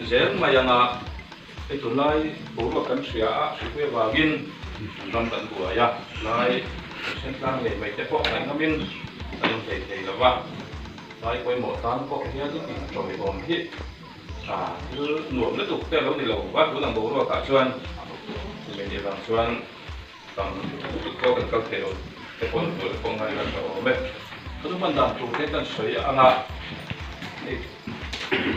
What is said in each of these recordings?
Zel mai anga hei tunlai boruak kan hria a, hripui avangin kan ram kan buai a, lai kan then tlang ngei mai te pawh ngaihnawmin kan awm thei thei lo va, lai pawimawh tan pawh hian inṭawihawm hi thil nuam lutuk te a lo ni lo va, tun ang boruakah chuan chumi nih vang chuan tam lutuk pawh kan kal thei lo te pawh tur te pawh ngai a awm e. Ka nu hman dan tur te kan sawi anga hei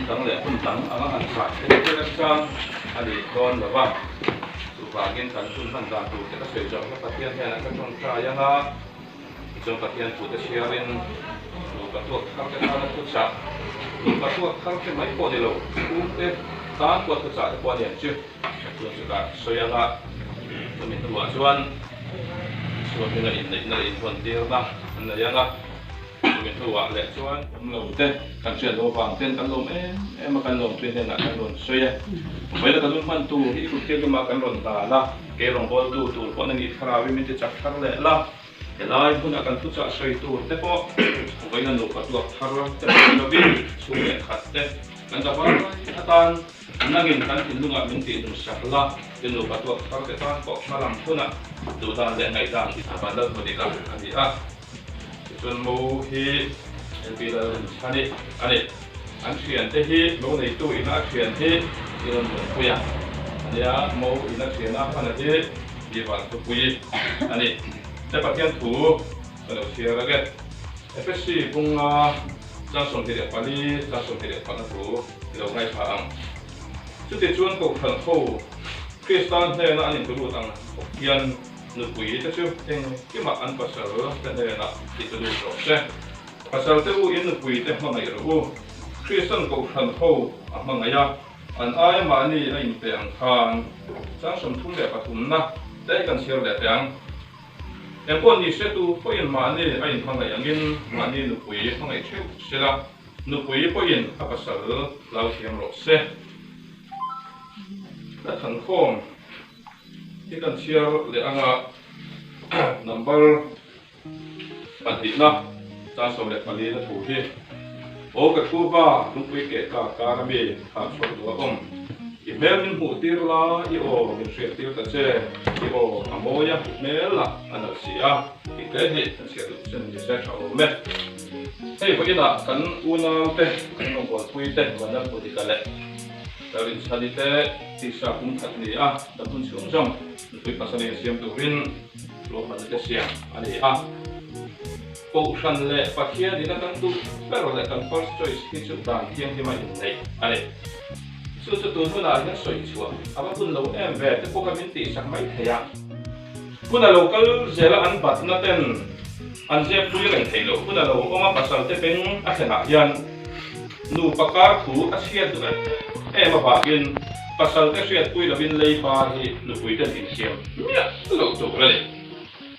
dang leh hun dang anga han zah theih te remchang a ni dawn lo va, chuvangin kan hun hman dan tur te ka sawi zawh kha Pathian hian ka tawngtai anga tichuan Pathian thu te chhiarin nupa tuak thar te tana thuchah, nupa tuak thar te mai pawh ni lo chhungte tan pawh thuchah te pawh a ni ang chu. Chuan chutah sawi anga chumi hnuah chuan Isua hminga inneihna leh inhawntirna an nei anga, chumi hnuah leh chuan awm lo te kan hriat loh avang ten kan lawm em em a, kan lawmtui hnenah kan rawn sawi a, vawiin ka nun hman tur hi i kut thiltumah kan rawn hlan a, kei rawngbawltu tur pawh na nih thlarauin min ti chak thar leh la, helai hmuna kan thuchah sawi tur te pawh vawiin a nupa tuak thar te pawh ni lovin chhung leh khat te kan dahvar mai atan. Nangin kan thinlungah min tih dun sak la, i nupa tuak thar te tan pawh hma lam hunah duhdan leh ngaihdan i van lo hmu dik a a ni a. Tichuan Mo hi LB Lalrinchhani a ni. An thiante hi Mo neitu ina a thian hi i rawn nunpui a a nia, Mo ina thiana hmana hi i van thupui a ni. He Pathian thu ka lo chhiar age. Efesi bunga chang 24, chang 24 thu i lo ngaithla ang. Chuti chuan Kohhran ho Krista hnena an intulut ang bawk hian nupui te chu engkimah an pasal te hnenah i tulut rawh se. Pasal te u in nupui te hmangaih rawh u. Kristan Kohhran ho a hmangaih a, an aia mahni a inpe ang khan chang 33 na te hi kan chhiar leh teh ang. Engpawh ni se tu pawhin mahni a inhmangaih angin mahni nupui hmangaih theuh sela, nupui pawhin a pasal hlau thiam rawh se. Ka thankhawm hi kan chhiar leh anga number pahnihna chang 14 na thu hi Aw ka thu va lungpui keh ta kar ami kha chhuak duh a awm. I hmel min hmuh tir la, i aw min hriat tir ta che, i aw a mawi a, i hmel lah a nalh si a, tih te hi kan chhiat loh chen ni se tha awm e. Hei vawiinah kan unau te, kan rawngbawlpui te, Vanlalpudika leh Lalrinchhani te tisa kum khat ni a, kan hun chhung zawng nupui pasal in siam turin ruahmanna te siam a ni a. Kohhran leh Pathian ina kan duh ber leh kan first choice hi chu dan thianghlim a inneih a ni. Chu chu tun hunah hian sawi chhuah a va hun lo em ve te pawh kha min tihsak mai thei a. Hun a lo kal zel a an batna ten an zep pui reng theih loh hun a lo awm a pasal te beng a thlenah hian nupa kar thu a chhiat duh em em avangin pasal te hriatpui lovin leiba hi nupui ten insiam miah loh tur a ni.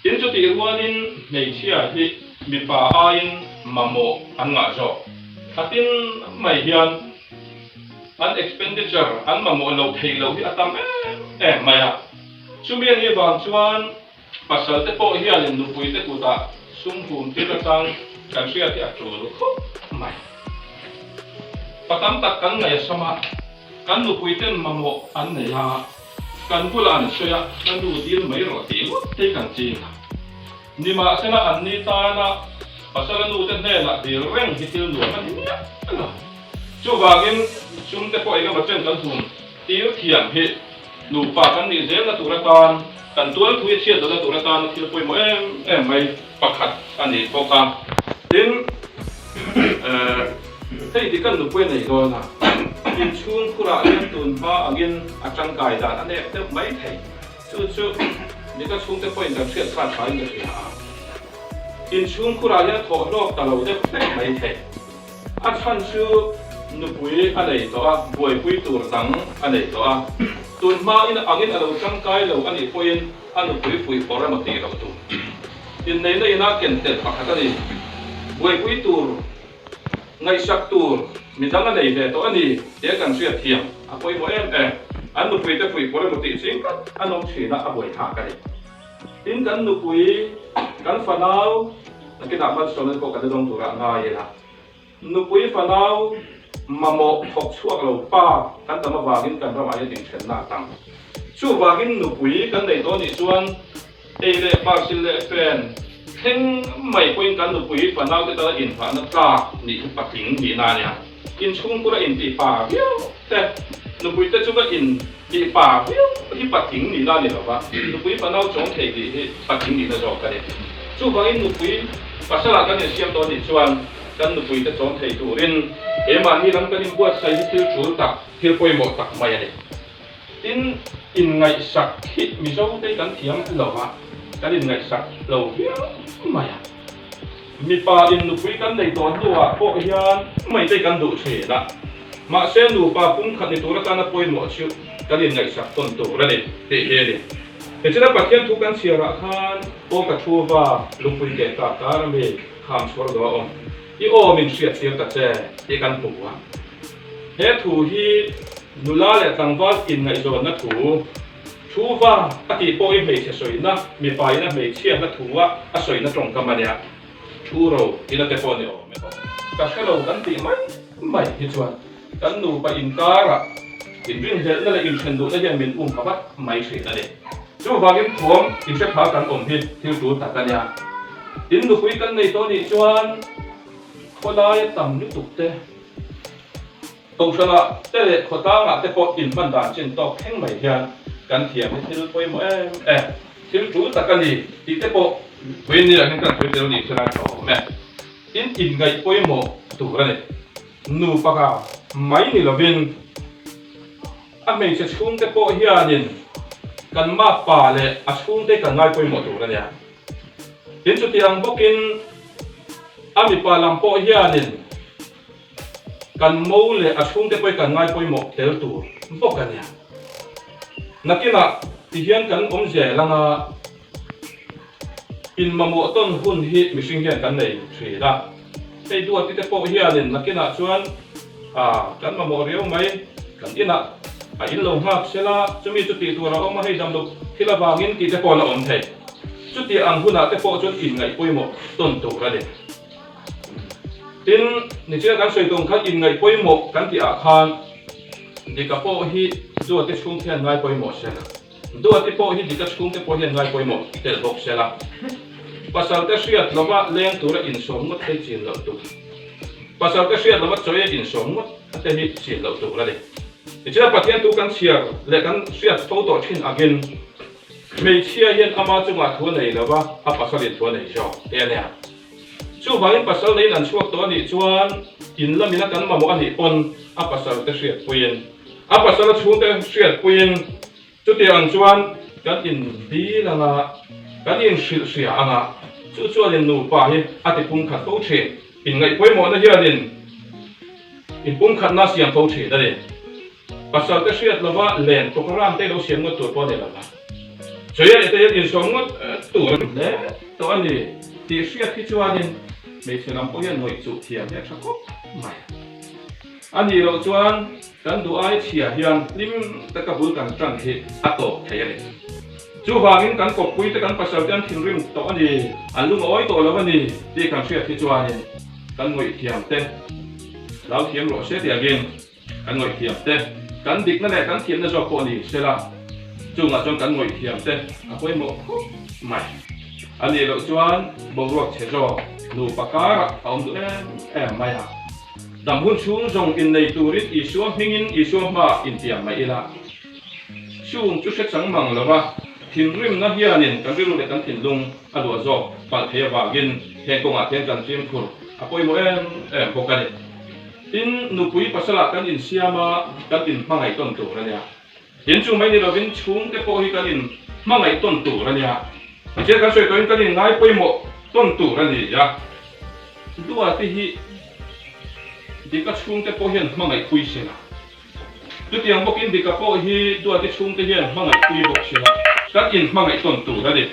Tin chutih rualin hmeichhia hi mipa aiin mamawh an ngah zawk. Khatin mai hian an expenditure an mamawh loh theih loh hi a tam em em mai a. Chumi a nih vang chuan pasal te pawh hianin nupui te kutah sum hum tir atang kan hriat hi a tul khawp mai. Pa tam tak kan ngaih a sam a, kan nupui ten mamawh an nei a, kan bulah an sawi a, ka nu dil mai rawh tih ngawt te kan ching a. Nimahsela an ni tana pasala nute hnenah dil reng hi thil nuam a ni miah lo. Chuvangin sum te pawh engemaw chen kan hum tir thiam hi nupa kan nih zelna tur atan, kan tual thui chhiat lohna tur atana thil pawimawh em em mai pakhat a ni bawk a. Tin, hei ti kan nupui a nei dawn a, inchhung khurah hian tun hma angin a tangkai dan a nep deuh mai thei. Chu chu Nika chhungte pawhin kan hriat khan thain ka hria a, inchhung khurah hian thawh hlawk ta lo deuh hlek mai thei. A chhan chu nupui a nei tawh a, buaipui tur dang a nei tawh a, tun hmain angin a lo tangkai lo a nih pawhin a nupui fuihpawr emaw tih loh tur. Inneihna ina ken tel pakhat a ni. Buaipui tur, ngaihsak tur midang a nei ve tawh a ni tia kan hriat thiam a pawimawh em em. An nupuite fuihpawr emaw tih ching tlat an awm thin a, a buaithlak a ni. Tin, kan nupui, kan fanau, nakinah malsawmna te pawh kan la dawng turah ngai ila. Nupui fanau mamawh thawk chhuak lo pa kan tam avangin kan ramah hian inthenna a tam. Chuvangin nupui kan nei tawh nih chuan ei leh parsil leh fen thleng mai pawhin kan nupui fanau te tala inhahna tlak nih hi patling nihna a nia. Inchhungkur a intih pa viau te, nupui te chunga intih pa viau hi patling nihna a ni lo va, nupui fanau chawng thei tih hi patling nihna zawk a ni. Chuvangin nupui pasalah kan insiam tawh nih chuan Kan nupuite chawm thei turin keimahni lam kan inbuatsaih hi thil tul tak, thil pawimawh tak mai a ni. Tin, inngaihsak hi Mizote kan thiam lo a, kan inngaihsak lo viau mai a. Mipa in nupui kan nei tawh hnuah pawh hian maite kan duh thin a, mahse nupa pumkhat ni tur atana pawimawh chu kan inngaihsak tawn tur a ni tih hi a ni. Tichuan Pathian thu kan chhiarah khan aw ka thu va lungpui keh tak kar a mi. Kham chhuar lo a awm. I aw min hriat tir ta che tih kan hmu a. He thu hi nula leh tlangval inngaihzawnna thu, thu va a tih pawh hi hmeichhe sawina, mipa in a hmeichhiatna thu a a sawina tawngkam a nia. Thu ro ina te pawh ni awm e. Ka hre lo kan tih mai mai hi chuan kan nupa inkarah inrinhlelhna leh inthen duhna hian min um pha vat mai thin a ni. Chuvangin thuam inhre pha kan awm hi thil tul tak a nia. Tin nupui kan nei tawh nih chuan khawlaia tam lutuk te, kohhranah te leh khawtlangah te pawh inhman dan chin tawk thleng mai hian kan thiam hi thil pawimawh em em, thil tul tak a ni tih te pawh vawiin ni ah hian kan sawi tel nih chuan a tha awm e. Tin inngaih pawimawh tur a ni. Nupa ka mai ni lovin a hmeichhe chhungte pawh hianin kan makpa leh a chhungte kan ngai pawimawh tur a nia. Tin chuti ang bawkin a mipa lam pawh hianin kan mo leh a chhungte pawh hi kan ngai pawimawh tel tur bawk a nia. Nakinah tihian kan awm zel anga Inmamawh tawn hun hi mihring hian kan nei thin a, hei duati te pawh hianin nakinah chuan ah kan mamawh riau mai, kan inah a in lo nghak sela, chumi chu tih tur a awm a, hei damlo thil avangin tih te pawh la awm thei. Chuti ang hunah te pawh chuan inngaih pawimawh tawn tur a ni. Tin, nichina kan sawi tawng khan inngaih pawimawh kan tih ah khan Dika pawh hi duati chhung hian ngai pawimawh sela. Duati pawh hi dika chhungte pawh hian ngai pawimawh tel bawk se la. Pasalte hriat lova leng tura insawm ngawt te chin loh tur. Pasalte hriat lova chawi a insawm ngawt te hi chin loh tur a ni. Tichuan Pathian thu kan chhiar leh kan hriat fo tawh thin angin hmeichhia hian ama chungah thu a nei lova a pasalin thu a nei zawk te a nia. Chuvangin pasal neiin an chhuak tawh a nih chuan in lamina kan mamawh a nih pawn a pasalte hriatpuiin, a pasala chhungte hriatpuiin chutiang chuan kan indil anga, kan inhrilh hria anga, chu chuanin nupa hi a ti pumkhat fo thin. Inngaih pawimawhna hianin inpumkhatna a siam fo thin a ni. Pasalte hriat lova len programme te lo siam ngawt tur pawh a ni lova, Chawia ete hian insawm ngawt tur a ni hle tawh a ni tih hriat hi chuanin hmeichhe lam pawh hian ngawih chuh thiam hi a tha khawp mai. A nih loh chuan kan duh ai chhia hian hlim taka bul kan tan hi a tawp thei a ni. Chuvangin kan kawppui te kan pasal te an thinrim tawh a ni, an lungawi tawh lo a ni tih kan hriat hi chuanin kan ngawih thiam te hlau thiam rawh se tih angin, Kan ngawih thiam te, kan dikna leh kan thiamna zawk pawh ni se la, chungah chuan kan ngawih thiam te a pawimawh khawp mai. A nih loh chuan boruak chhe zawk nupa karah a awm duh em em mai a. Dam hun chhung zawng innei turin Isua hmingin Isua hmaah intiam mai ila. Chung chu hre chang mang lo va, thinrimna hianin kan rilru leh kan thinlung a luah zawk palh thei avangin heng kawngah hian kan fimkhur a pawimawh em em bawk a ni. Tin, nupui pasalah kan insiam a, kan inhmangaih tawn tur a nia. Tin, chu mai ni lovin chhungte pawh hi kan inhmangaih tawn tur a nia. Tichuan kan sawi tawhin kan inngai pawimawh tawn tur a ni a. Duati hi Dika chhungte pawh hian hmangaih pui se la. Chutiang bawkin Dika pawh hi Duati chhungte hian hmangaih pui bawk se la, kan inhmangaih tawn tur a ni.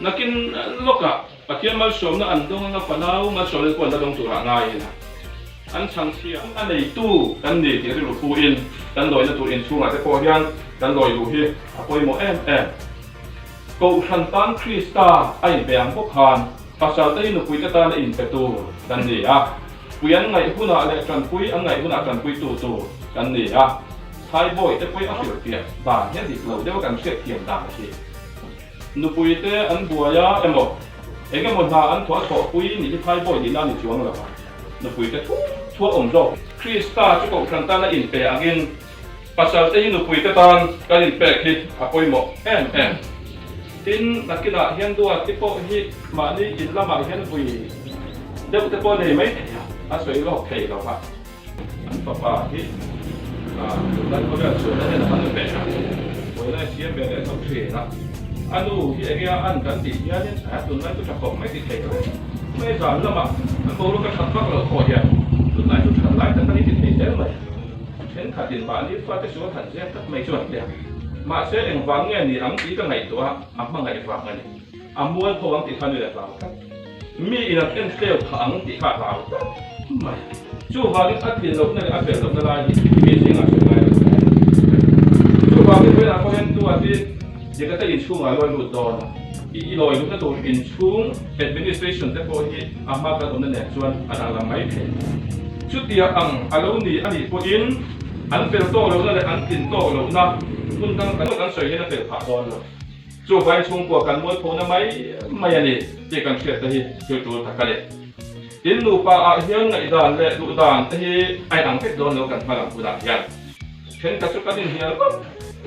Nakin lawkah Pathian malsawmna an dawng anga fanau malsawmna te pawh an la dawng turah ngaiin a an chhangchhia. A neitu kan ni tih rilru phuin kan lawina tur inchhungah te pawh hian kan lawi duh hi a pawimawh em em. Kohhran tan Krista a inpe ang bawk khan pasal te hi nupui te tana inpe tur kan ni a, pui an ngaih hunah leh tanpui an ngaih hunah tanpuitu tur kan ni a, Thaibawi te pawh a hrilhfiah dan hian dik lo deuha kan hriatthiam dan a hi. Nupui te an buai a emaw, eng emaw hna an thawh a thawhpui nih hi Thaibawi nihna a ni chuang lo a, nupui te thu thu a awm zawk. Krista chu kohhran tana inpe angin pasal te hi nupui te tan kan inpek hi a pawimawh em em. Tin, nakinah hian duat te pawh hi mahni in lamah hian vui deuh te pawh nei mai thei a, a sawi lawk thei lo va. An fapa hi tunlai khawvel chhuahna hian a man ve a, buaina a siam ve leh tho thin a. A nu hi enge a an kan tih hianin a tunlai chu tha khawp mai ti thei lo mai zan lamah an boruak a that vak loh pawh hian tunlai chu that lai tak a ni ti thei zel mai. Thenkhatin mahni fate sual han zep tlat mai chu an tia. Mahse engvang nge ni ang tih ka ngaihtuah a, a hmangaih vang a ni. A mual tho ang tih kha nu leh hlau tlat. Mi in an en tleu phah ang tih kha a hlau tlat mai. Chuvangin a tlin lohna leh a fel lohna lai hi mi zingah sawi ngai lo hle. Chuvangin vawiinah pawh hian tu ati dikata inchhungah lawi lut dawn a, i lawi luhna tur inchhung administration te pawh hi a hma kan awmna nen chuan a danglam mai thei. Chutia ang a lo ni a nih pawhin an fel tawk lohna leh an tlin tawk lohna hmun dang kan sawi hian a fel phah dawn lo. Chu vai chhungkua kan mualphona mai mai a ni tih kan hriat te hi thil tul tak a ni. Tin nupa ah hian ngaihdan leh duhdan te hi a inang vek dawn lo kan hma lam hunah hian thenkhat chu kan inhnial vak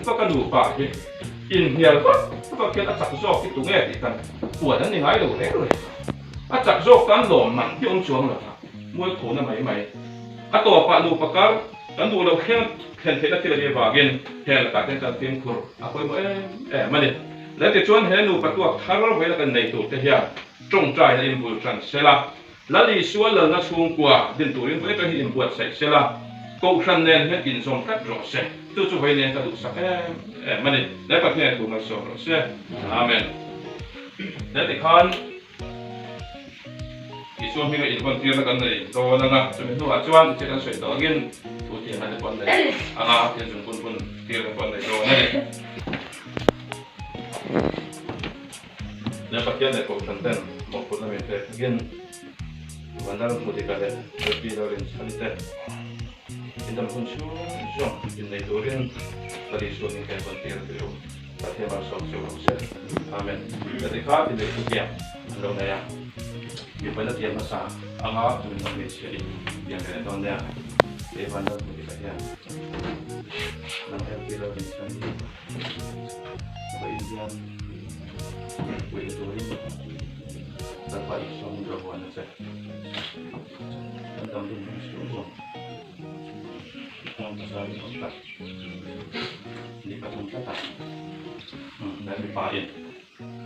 vak a nupa hi inhnial vak vak hian a chak zawk hi tunge tih kan puan an ni ngai lo reng reng a. A chak zawk tan lawm man hi awm chuang lo a mualphona mai mai. A tawpah nupa kar kan duh loh thleng thlen theihna thil a nih avangin heng lakah te hian fimkhur a pawimawh em em a ni. Leh tichuan he nupa tuak thar vawiin a kan nei tur te hian tawngtaina inbul tan sela, Lal Isua lalna chhungkua din turin vawi atang hi inbuatsaih sela, Kohhran nen hian inzawm tlat rawh se. Chu chu vawi nen ka duhsak em em a ni. Leh Pathian thu malsawm rawh se. Amen. He tikhan. Isua hminga invawn tirna kan nei dawn ang a, chumi hnuah chuan thil kan sawi tawh angin thu thiamna te pawh an nei ang a, thil zung bun bun tirna pawh an nei dawn a ni. Nia Pathian leh Kohhran ten mawhphurhna min pek angin Vanlal Hmudika leh Lalpi Lalrinchhani te indam hun chhung zawng innei turin Lal Isua hming ka invawn tir a ti u. Pathian malsawm che rawh se. Amen. Ka ti kha ti leh thutiam an lo nei a. Mipaina tiam hmasa anga min lo hmeichhia in tiam ve leh dawn nia. Kei van lo hmu tika hian nang LP lo in chhan hi ka Indian puih turin Lalpa Isua min ka vuan a che. Kan dam dun hmang chhung zawng. Ni pathum tlat a, he mipa in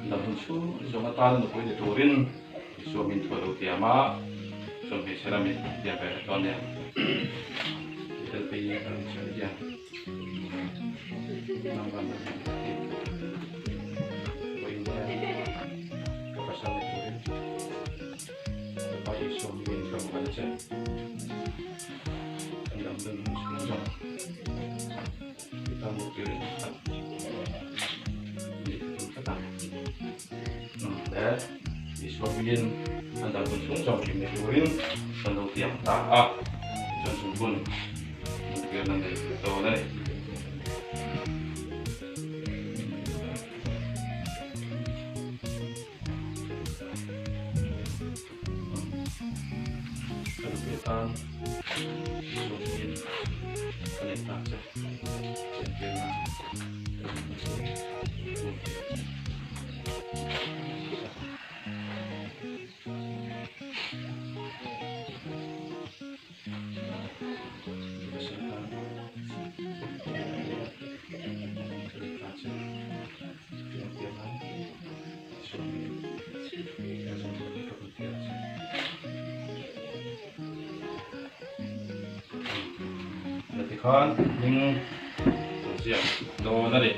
dam hun chhung zawng atan nupui ni turin Isua min thu a lo tiam a, chuan hmeichhe lamin tiam ve leh dawn nia. LP kan chhiar hian nangman a tih vawiin hian ka pasal ni turin Lalpa Isua hmingin ka vuan che. Kan dam dun hun chhung zawng i tan mut turin khat nih ka tum tlat a. Le Isua hmingin an dam hun chhung zawng hlim ni turin kan lo tiang ta a, tichuan chung hun entirna nei dawn a ni. Ka nupui atan sawmin ka nei ta che entirna Tikhan hming an ziak dawn a ni.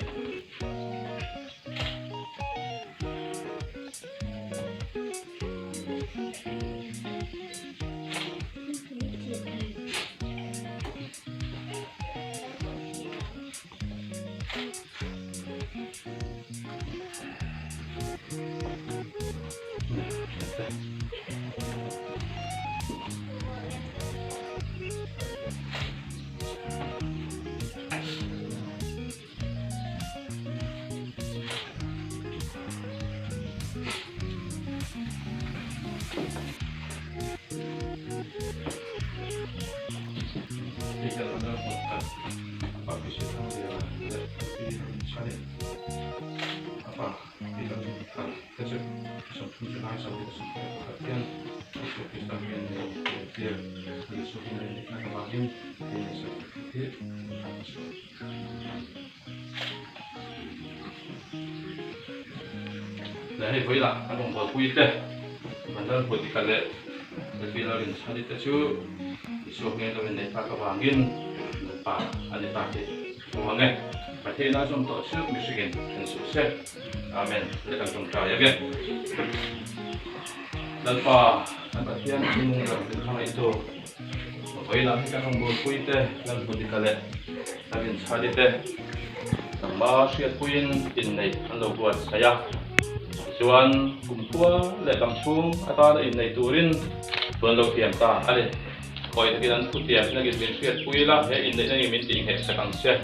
Leh hei vawilah kan rawn buaipui te Mandal Puatika leh Zephyr Rinchhani te chu Isua hmel lo in nei tak avangin nupa a ni ta tih ka hmu ang e. Pathian a zawm tawh chu mihringin then suh se. Amen. Leh kan tawngtai ang e. Lalpa kan Pathian thinlung ram min hmangaihtu vawilah hi kan rawn buaipui te Lalpuatika leh Rinchhani te nangma hriatpuiin inneih an lo buatsaih a. Tichuan kumkhua leh dam chhung atana inneih turin thu an lo thiam ta a ni. Khawi takin an thu thiam nangin min hriatpui la, he inneihna hi min tingheh sak ang che.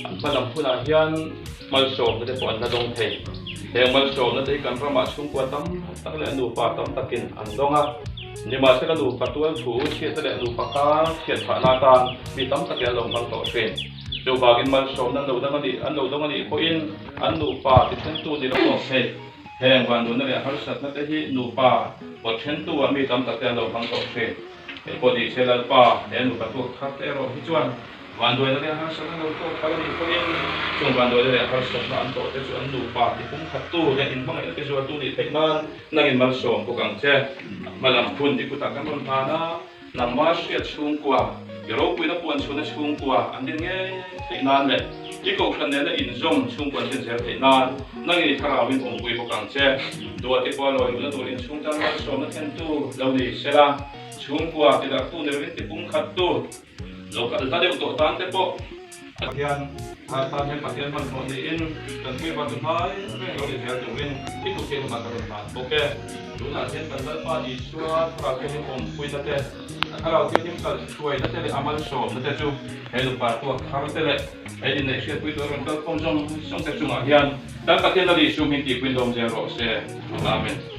An hma lam hunah hian malsawmna te pawh an la dawng thei. Heng malsawmna te hi kan ramah chhungkua tam tak leh nupa tam takin an dawng a. Nimahsela nupa tual thu chhiatna leh nupa kar chhiat phahna atan mi tam takin an lo hmang tawh thin. Chuvangin malsawmna an lo dang a nih an lo dawng a nih pawhin an nupa tithentu ni lo tawk thei. Heng vanduhna leh harsatna te hi nupa pawt thentu ah mi tam tak te an lo hmang tawh thin. Hei pawh tih se Lalpa he nupa tuak thar te erawh hi chuan vanduaina leh harsatna lo tawk thar a nih pawhin chung vanduaina leh harsatna an tawh te chu an nupa tipumkhattu leh inhmangaihna tizualtu nih theih nan nangin malsawm bawk ang che. Hmalam hun i kutah kan rawn hlan a. Nangma hriat chhungkua, i ropuina puan chhuna chhungkua an din ngei theih nan leh i kohhran nena inzawm chhungkua an din zel theih nan nangin i thlarauin awmpui bawk ang che. Duati pawh a lawi luhna tur inchhung tan malsawmna thlentu lo ni sela, chhungkua tidarhtu ni lovin tipumkhattu lo kal hla deuh tawh tan te pawh Pathian tan hian Pathian hmanhmawh niin kan pui vak hmai reng lo ni zel turin i kut hian amah ka rawn hlan bawk e. Tunah hian kan Lalpa Isua thlarau thianghlim awmpuina te, a thlarau thianghlim kal hruaina te leh a malsawmna te chu he nupa tuak thar te leh he inneih hriatpui tur a rawn kal khawm zawng zawng te chungah hian kan Pathian Lal Isua hming tihpuiin lawm zel rawh se. Amen.